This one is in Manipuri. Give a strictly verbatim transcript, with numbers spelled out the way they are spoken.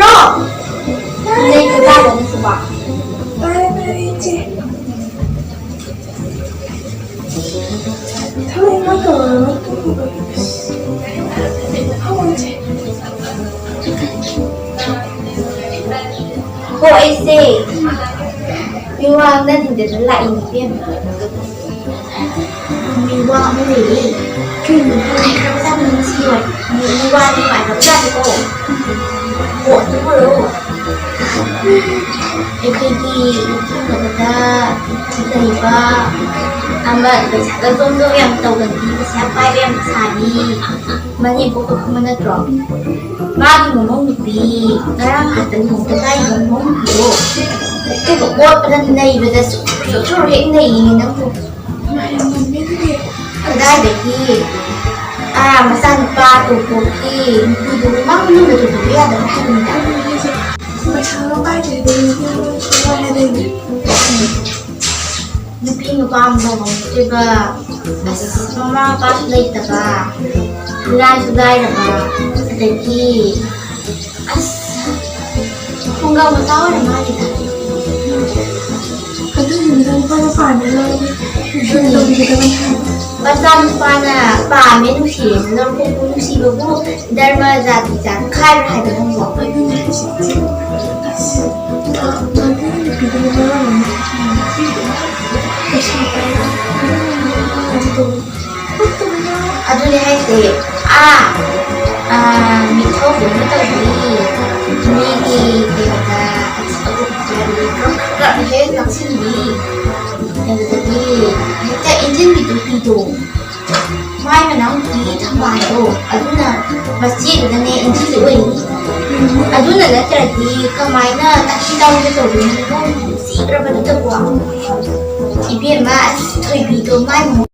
ꯅꯣꯏ ꯀꯗꯥꯏꯗꯅꯣ ꯁꯤꯕꯣ? ꯇꯥꯔꯦ, ꯇꯥꯔꯦ, ꯏꯆꯦ꯫ ꯊꯕꯛ ꯏꯪꯈꯥꯡ ꯇꯧꯔꯒ ꯇꯨꯝꯃꯒ꯫ ꯍꯣ, ꯑꯩꯁꯦ ꯃꯤꯋꯥ ꯉꯥꯡꯅꯅꯤꯡꯗꯅ ꯂꯥꯛꯏꯅꯦ, ꯏꯕꯦꯝꯃ꯫ ꯃꯤꯋꯥ ꯑꯃ ꯂꯩꯌꯦ꯫ ꯀꯩꯅꯣ? ꯈꯔ ꯃꯆꯥ ꯅꯨꯡꯁꯤꯌꯣ꯫ ꯃꯤꯋꯥ ꯅꯨꯡꯉꯥꯏꯈ꯭ꯔꯕꯖꯥꯠꯅꯤꯀꯣ꯫ ꯍꯣ, ꯑꯗꯨ ꯑꯣꯏꯔꯣ꯫ ꯑꯩꯈꯣꯏꯒꯤ ꯌꯨꯝꯊꯪꯅꯕꯗ ꯂꯩꯕ ꯑꯃ ꯄꯩꯁꯥꯒ ꯖꯣꯝ ꯖꯣꯝ ꯌꯥꯝ ꯇꯧꯒꯟꯕꯤ, ꯄꯩꯁꯥ ꯌꯥꯝ ꯄꯥꯏꯕ ꯌꯥꯝ ꯁꯥꯕꯤ, ꯃꯅꯦꯝꯄꯣꯛ ꯈꯪꯕ ꯅꯠꯇ꯭ꯔꯣ? ꯃꯥꯒꯤ ꯃꯃꯧ ꯅꯨꯄꯤ ꯉꯔꯥꯡ ꯍꯥꯟꯅ ꯂꯨꯍꯣꯡꯗ ꯉꯥꯏꯔꯤꯕ ꯃꯃꯧ ꯅꯨꯄꯤꯗꯣ, ꯑꯗꯨꯒ ꯑꯣꯠꯄꯗ ꯅꯩꯕꯗ ꯁꯨꯛ ꯁꯨꯛ ꯁꯨꯛ ꯍꯦꯛ ꯅꯩꯌꯦ ꯅꯪꯕꯨ꯫ ꯀꯗꯥꯏꯗꯒꯤ? ꯑꯥ, ꯃꯆꯥꯅꯨꯄꯥ ꯇꯣꯝꯄꯣꯛꯀꯤ ꯅꯨꯄꯤꯗꯨ ꯃꯥ ꯃꯅꯨꯡꯗ ꯇꯣꯡꯕ ꯌꯥꯗꯕ ꯍꯥꯏꯕꯅꯤꯗ꯫ ꯄꯩꯁꯥꯒ ꯄꯥꯏꯗ꯭ꯔꯗꯤ ꯅꯨꯄꯤ ꯑꯃ ꯁꯨꯡꯌꯥ ꯌꯥꯗꯦꯅꯦ꯫ ꯅꯨꯄꯤ ꯅꯨꯄꯥ ꯑꯃ ꯂꯨꯍꯣꯡꯗꯣꯏꯕ, ꯑꯁ, ꯃꯃꯥ ꯃꯄꯥꯁꯨ ꯂꯩꯇꯕ, ꯂꯥꯏꯁꯨ ꯂꯥꯏꯔꯕ, ꯑꯗꯒꯤ, ꯑꯁ, ꯈꯨꯡꯒꯪ ꯃꯆꯥ ꯑꯣꯏꯔ ꯃꯥꯜꯂꯤꯗ꯫ ꯑꯗꯨꯒꯤꯅꯤꯗ ꯅꯨꯄꯥꯅ ꯄꯥꯝꯃꯦ ꯂꯧꯔꯗꯤ ꯅꯨꯄꯤꯅ ꯇꯧꯕꯤꯒꯗꯕꯅꯤ ꯍꯥꯏꯕ꯫ ꯃꯆꯥꯅꯨꯄꯥꯅ ꯄꯥꯝꯃꯦ ꯅꯨꯡꯁꯤꯔꯦꯅ ꯂꯧꯊꯣꯛꯄ ꯅꯨꯡꯁꯤꯕꯕꯨ ꯙꯔꯃ ꯖꯥꯇꯤ ꯖꯥꯠ ꯈꯥꯏꯕ꯭ꯔꯥ ꯍꯥꯏꯕ ꯅꯪꯕꯣ? ꯑꯗꯨꯅꯦ ꯍꯥꯏꯁꯦ꯫ ꯑꯁ, ꯃꯗꯨꯒꯤ ꯅꯨꯄꯤꯗꯨꯅ ꯃꯔꯣꯜ ꯑꯃ ꯄꯩꯁꯥ ꯄꯥꯏꯔꯦ꯫ ꯑꯗꯨꯅꯦ ꯍꯥꯏꯁꯦ꯫ ꯑꯥ, ꯑꯥ, ꯃꯤꯊꯧꯕ ꯑꯃ ꯇꯧꯕꯤ, ꯃꯤꯒꯤ ꯀꯩꯅꯣꯗ ꯍꯦꯛ ꯂꯥꯛꯁꯤꯟꯕꯤ, ꯑꯗꯨꯗꯒꯤ ꯍꯦꯛꯇ ꯏꯟꯖꯤꯟꯕꯤ ꯅꯨꯄꯤꯗꯣ꯫ ꯃꯥꯏ ꯃꯅꯥꯎꯅꯨꯄꯤ ꯊꯝꯕꯥꯜꯗꯣ, ꯑꯗꯨꯅ ꯃꯆꯦꯗꯨꯅꯅꯦ ꯏꯟꯖꯤꯜꯂꯤ ꯑꯣꯏꯅꯤ꯫ ꯑꯗꯨꯅ ꯅꯠꯇ꯭ꯔꯗꯤ ꯀꯃꯥꯏꯅ ꯇꯥꯛꯄꯤ ꯇꯝꯕꯤꯕ ꯇꯧꯗꯣꯏꯅꯣ? ꯅꯨꯡꯁꯤꯈ꯭ꯔꯕꯗꯨꯗꯀꯣ꯫ ꯏꯕꯦꯝꯃ, ꯑꯁ, ꯊꯣꯏꯕꯤꯗꯣ ꯃꯥꯏ